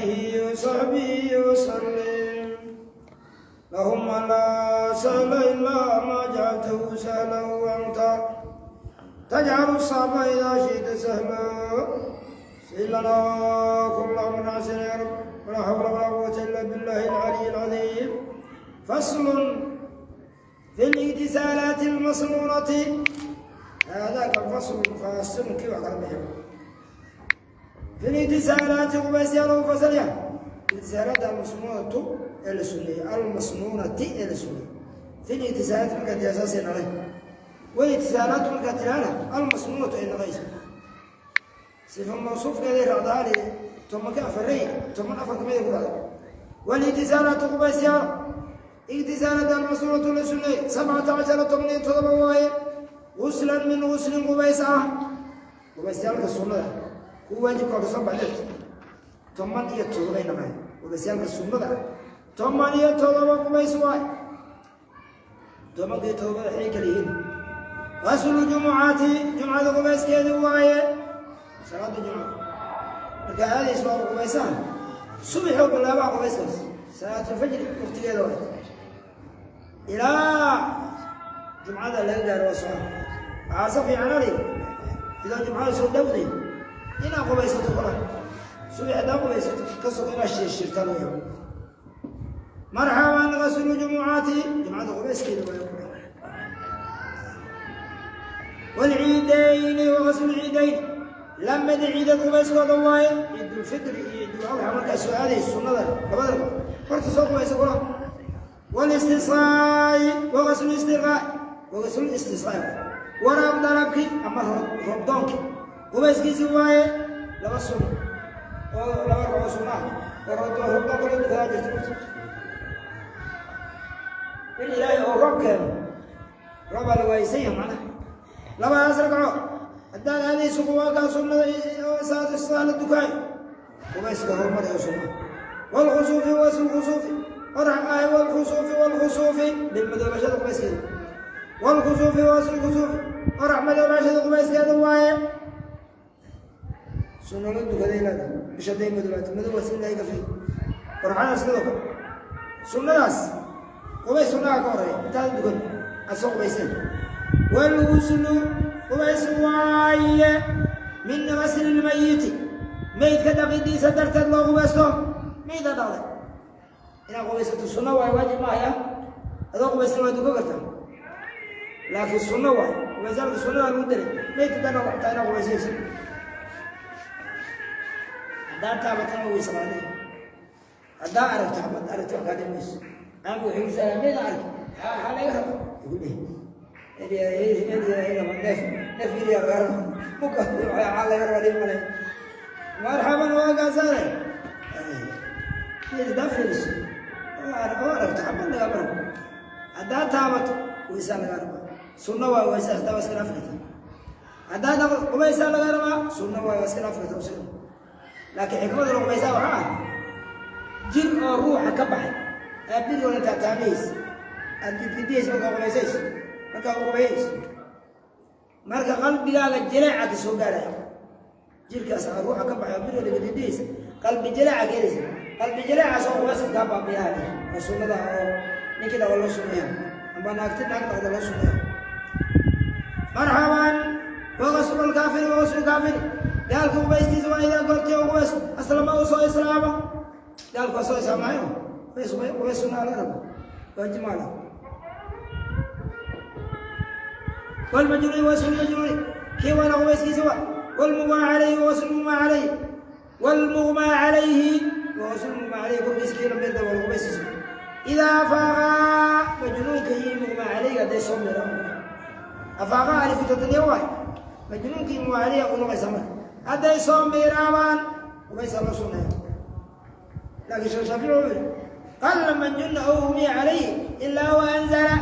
آله وصحبه وسلم. اللهم لا سهل إلا ما جعلته سهلا وأنت تجعل الصعب إذا شئت سهلا. سهل لنا كل أمر عسير يا رب، ولا حول ولا قوة إلا بالله العلي العظيم. فصل في الاغتسالات المسنونة. هذا كفصل فاصل كيف أقرب في الاغتسالات قبيس فصلها الاغتسالات المسنونة السنية المسنونة السنية في الاغتسالات من أساسنا عليه والاغتسالات من المسنونة إلى غيره صفة موصوف كذا رعدالي ثم كأفري ثم أفر كما يقول والاغتسالات قبيس اغتسالات المسنونة السنية 17 8 7 غسلا من غسل قبيس قبيس السنة هو واجب كسب عليه 17 نماي qubaysyaalka sunnada 17 qubays waay. 17 waxay kala yihiin qaslu jumucati, jumcada qubayskeedi waaye. Salaada jumca marka aadaysa waa qubaysaan, subaxoo bilaabaa qubayskaas, salaatulfajri waqtigeeda waay, ilaa jumcada laga gaaro waa socon. Waxaa sa fiicanali idaa jumcada soo dhowday inaad qubaysato kola subax, haddaa qubaysato ka soko inaad shiirshirta laga yaabo. Marxaban, gaslu jumucati, jumcada qubayskeeda waay. Waalciidayni wagaslu ciidayn, lamada ciidad qubayskooda waaye, ciidulfitri iyo ciidul adxa. Markaa soo aadaysa sunnada labada horta soo qubaysa kula. Walistisqaa'i wagaslu istisqaa, wagaslu istisqaa'i, waraab dalabki ama roobdoonki qubayskiisi waaye. Laba sunno oo laba ragco sunna ah oo roobdoonka loo dukadaa jirto, in Ilaahay oo roob keeno, roobaa la waaysan yahay macnaha. Labadaas ragco haddaad aadayso kuwaakaa sunnada salaatu istisqaa la dukaayo, qubayska horumar ee sunna. Waalkhusuufi waslkhusuufi qorax ahay, waalkhusuufi waalkhusuufi bilmadoobashada qubayskeeda, waalkhusuufi waslkhusuufi qorax madoobashada qubayskeeda waaye. Sunno la dukaday leedahay bisha day madoobaato, madowgaas in Ilaahay ka fi qoraxada. Sidoo kale sunnadaas qubays sunnaha ka horeeya intaada dukan aad soo qubayseen. Waalguslu qubays waaye min gasli lmayiti, meydka dhaqidiisa darteed loo qubaysto. Meyda dhaqday inaad qubaysato sunno waaye, waajib maahaya. Adoo qubaystan waa dukan kartaa, laakiin sunno waaye. Qubaysyaalka sunnada lagu daray meydka dhan taa inaad qubaysayso. Haddaa taabatana weysa qaaday, haddaa aragto xabad aragto wax kaa dhimayso. Aanku wuxuu ku saalaa meydaan arki haa laga raba igu dheh neef neef iliya laga raba muka waxaa laga raba dhib male. Marxaban, waa gaasaare meyd haddaa fiiriso oo aragto xabad lagama rabo, haddaa taabato weysaa laga rabaa, sunno waay. Weysaa haddaa waa iska dhaafi kartaa, haddaa dhaqdo qubaysaa laga rabaa, sunno waay, waa iska dhaafi kartaa usiga. Laakiin xikmada la qubaysaa waxaa ah jir oo ruuxa ka baxay aad biri hore taataamihaysa, aad gidgidihaysa markaa qubaysayso, markaa qubayayso, marka qalbigaaga jileeca ka soo gaaraya. Jirkaas aa ruuxa ka baxay oo biri hore gidgidihaysa, qalbi jileeca keenaysa, qalbi jileecaas oo qubayska kaa baabiyaha oo sunnada oo ninkii dhaqo loo sunneeya amba naagti naag dhaqda loo sunneeya. Marxaban, wagaslu lkaafiri wagaslu kaafiri, gaalka qubayskiisa waa idaa goortii u qubaysto aslama uu soo islaamo. Gaalku waa soo islaamaayo, qubays sunnaa laga rabo, waajib maala. Walmajruuri waslu majruuri, kii waana qubayskiisa waa. Walmughmaa calayhi waslu mughmaa calayhi, walmughmaa calayhi waslu mughmaa calayhi, korkiisa kii lamid waa qubayskiisa. Idaa afaaqa, majnuunka iyo mughmaa calayhi hadday soo miraan, afaaqa alifu tatniya waay, majnuunka iyo mughmaa calayhi u noqaysaa. Marka hadday soo miiraabaan qubaysaa loo sunneeya. Laakiin Sheekh Shaafici wuxuu yidhi: qalla man junna aw umiya calayhi ilaa wa anzala.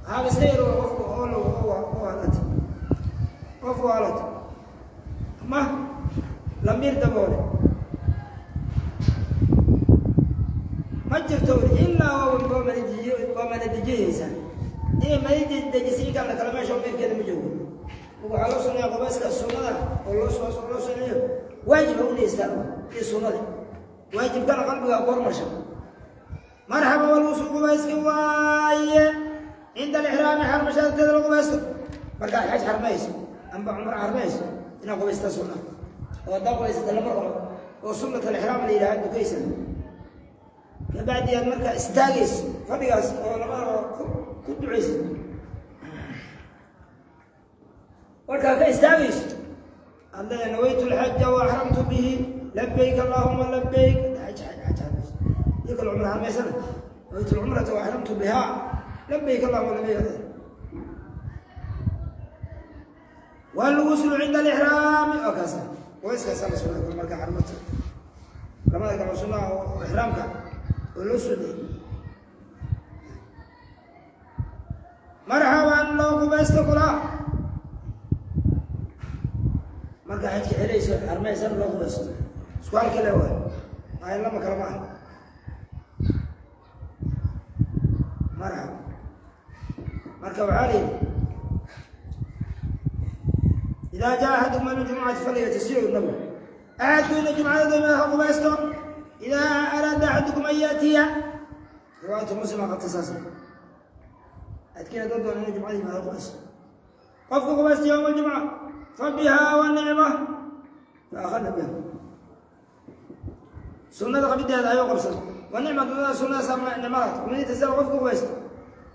Waxaaba iska yar qofku oo halata, qofku halata ama lamiir daboole ma jirto ilaa waa mana dejiyeysaa inay mana dejisay in kala kale meesha miirkeeda ma joogo. Waxaa loo sunneeya qubayska sunnada oo loo loo sunneeyo waajib ha u niyeystaan iyo sunnada. Waajibkana qalbiga ku hormarsha. Marxaba, walwusu qubayski waaye cinda alixraami, xarmashada teeda la qubaysto. Markaad xaj xarmayso amba cumro xarmayso, inaad qubaysta sunna, oo haddaa qubaysata lama rabo oo sunnat alixraam la yidhaha dukaysa. Kabacdi aad markaa istaagayso fadhigaas oo lama rabo ku ducaysa. Markaa ka istaagayso aad leedahay nawaytu alxaja wa axramtu bihi, labayk allahuma labayk. Xaj xaj xaj xarmayso iyo kale cumro xarmaysana, nawaytu alcumrata wa axramtu biha, labayk allahuma labayk. Walguslu cinda alixraami oo kaasa qubayskaasa la sunna marka xarmata, lamada kalo sunnaha oo ixraamka oo loo sunnay. Marxaban, loo qubaysto kulaa marka xajka xelayso xarmaysan loo qubaysto, isku halka le waay, maayo lama kale ma aha. Marxaba, marka waxaa la yidhi idaa jaa axadukum yowma jumcati falyagtasilu, nabigu axadku ina jumcada doymada ha qubaysto. Idaa araada axadukum an yaatiya, riwaayatu Muslim aa qabta saas, adkiina dad doona inuu jumcada yimaado qubaysto. Qofku qubaysto yowma aljumca fa bihaa wa nicma, fa akhadna biha, sunnada qabideeda ayuu qabsada. Wa nicma dunada sunnadaas nicmadaas kumanitasala. Qofku qubaysto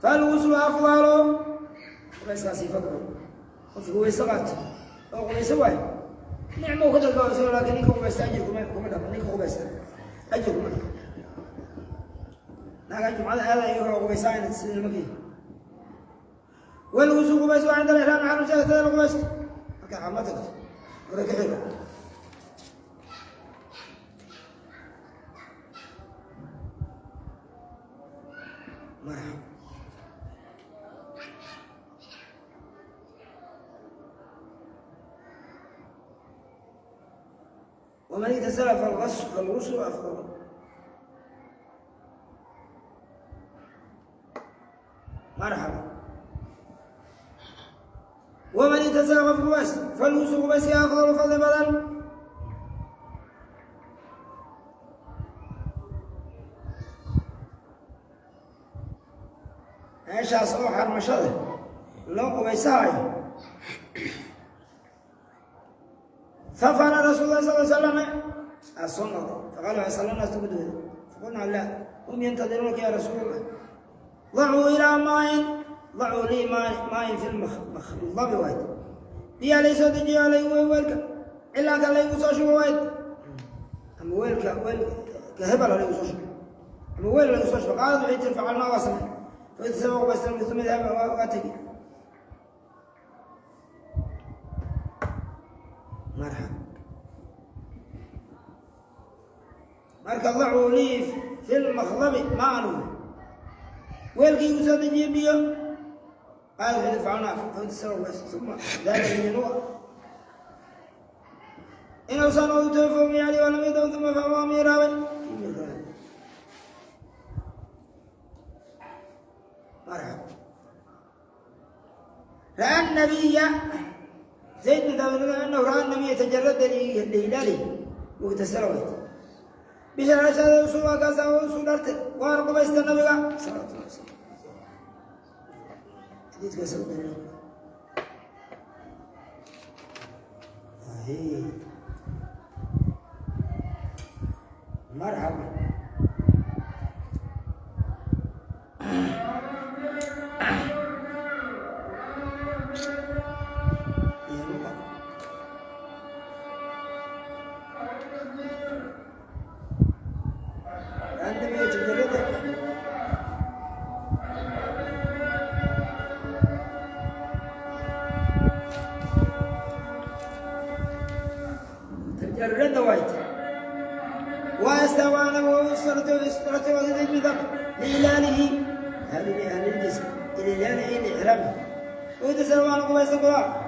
falguslu afdalu, qubayskaasi fadlo. Qofku weyse qaato oo qubayso waayo nicmo ka dadbaa, laakiin ninka qubaysta ajir kuma dhamo. Ninka qubaysta ajir kuma dhamo. Naagaa jumcada aada iyaga qubaysaa sida nimankii. Walguslu qubays waa cinda alixraam, xarmashatada la qubaysto marka xarma tagto hore ka xigo. Marxaba. ومن اغتسل فالغسل أفضل. مرحبا، ومن اغتسل فالغسل فالغسل بس أفضل، فضل بدن. Meeshaas oo xarmashada loo qubaysahayo, fafala rasuul lah sal slam aa soo noqday, faqala sala naas tugu dukada. Faqulnaa laa, hum yantadiruunaka ya rasuul Allah, dacuu ilaa maain, dacuu lii maain fi lmakhdabi wayd, biyaa laysoo dejiyo laygu weelka cilaanka laygu soo shubo wayd, ama weelka weelka hebel laygu soo shubo ama weel laygu soo shubo. Qaalad waxay tiri facalnaa, waa samay. Faisaba qubaystan, uma dahaba, waa tegi. Marxaba, marka dacuu lii fi lmakhdabi maan, weelkii igu soo dejiye biyo. Qaal wuxuu yidhi facalnaa, faisaba qubaysta, uma dahaba liyanua inuusan u tofom yani walam yadaw, uma fahwa miiraabay. Marxaba, ra'a nabiya Zayd bin Thaabit annahu ra'a nabiya tajarada lihilaalihi wagtasala wayd, bisha rashada usu kaasa usu dharte waana qubaysta nabiga salawatu llahi wasalam. Xadiidkaas u daliil. Marxaba. عندما يتجرد تجرد وايت واستوى وصلت لإلاله هل أهل الجسم إلى الإحرام ويتسلم على قبيس القراء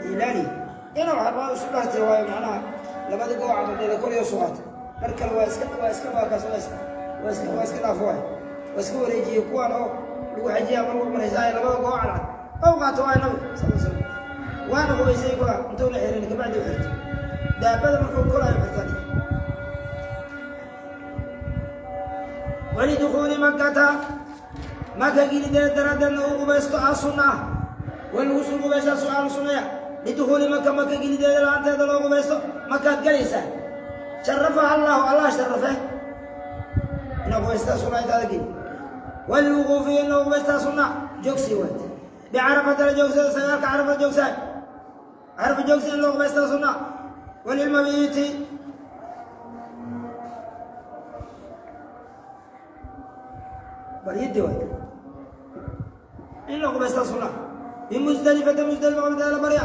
لإلاله inuu xarmaadu isu dhartay waayo, macnaha labada gooca dheeda kor iyo suqaata. Mar kale waa iska waakaas waa iska dhaaf waay, waa iska wareejiyey kuwaan oo lagu xajiya ama lagu cumraysaay labada gooca cad ow qaato waay nabiga sal slam, waana qubaysay kula intuuna xirin kabacdi u xirtay daabada markuu koraayo xirtan. Walidukhuuli Makata, Maka gelideeda daraaddeedna uu qubaysto ah sunna ah. Walguslu, qubayshaa su'aal sunnaya. Lidukhuuli Maka, Maka gelideeda la-aanteeda loo qubaysto. Makaad gelaysaa, sharafaha Allahu, Allah sharafe. Inaad qubaystaa sunna intaada geli. Walilwuquufi, in loo qubaystaa sunna, joogsi waat. Bicarafata la joogsada, sagaalka Carafa joogsaa, Carafa joogsi in loo qubaystaa sunna. Walilmabiiti, baryadii waay, in loo qubaystaa sunna. Bimusdelifata, Musdelifa qabteeda la barya.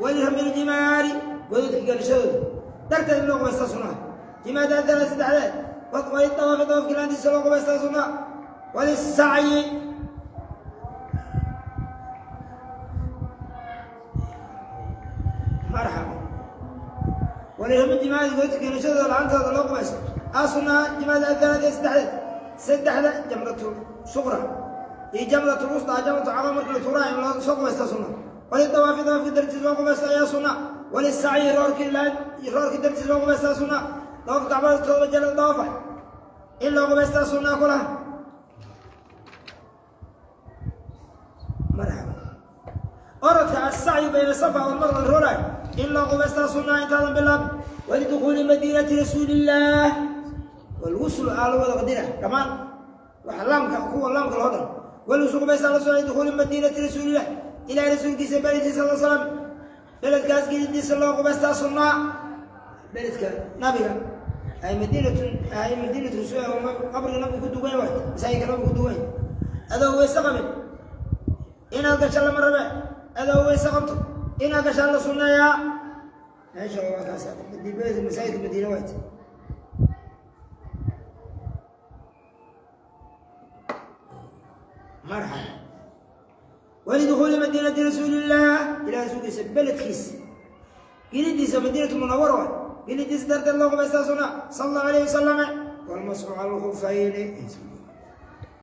Walirami ljimaari, godadka galashadooda darteed in loo qubaystaa sunna. Jimaadaadana saddexdeed. Walidawaafi, dawaafki laantiisa loo qubaystaa sunna. Walisacyi, marxaba. Walirami jimaari, godadka galashadooda la-aantooda loo qubaysto aa sunnaa. Jimaada athalaada, saddexdeed, saddexda jamratu suqra iyo jamratu wusta, jamratu caqaba marka la tuuraayo in loo soo qubaysta sunna. Walidawaafi, dawaafki dartiis loo qubaysto ayaa sunna. Walisacyi, roorkii laan, roorkii dartiis loo qubaystaa sunna. Dawaafka Kacbada 7 jeer dawaafa in loo qubaystaa sunnaa kulaha. Marxaba. Orodka asacyu bayna Safa walMarwa la rooraayo in loo qubaystaa sunnaa intaadan bilaabin. Walidukhuuli madiinati Rasuulillaah walguslu aa la wada qadira dhammaan waxa laamka, kuwa laamka loo dhan. Walguslu, qubaysaa la socday. Dukhuuli madiinati Rasuulillah, Ilahay rasuulkiisa beledkiisa sal slam, beledkaas gelidiisa loo qubaystaa sunnaa. Beledka nabiga ay madiinatu, ay madiinatu Rasuul, qabriga nabiga ku dugan waay, masaajidka nabiga ku dugan. Adoo weyse qabin inaad gasho lama rabe. Adoo weyse qabto inaad gashaa la sunneeyaa. Meesha waa kaas, masaajidka Madiina waat. Marxaba. Walidukhuuli madiinati Rasuulillaah, Ilahay rasuulkiisa beledkiisa gelidiisa, Madiinatu Munawara waay, gelidiisa darteed loo qubaystaa sunna, sala Allahu alayhi wasalama. Walmasxu cala alkhufayni.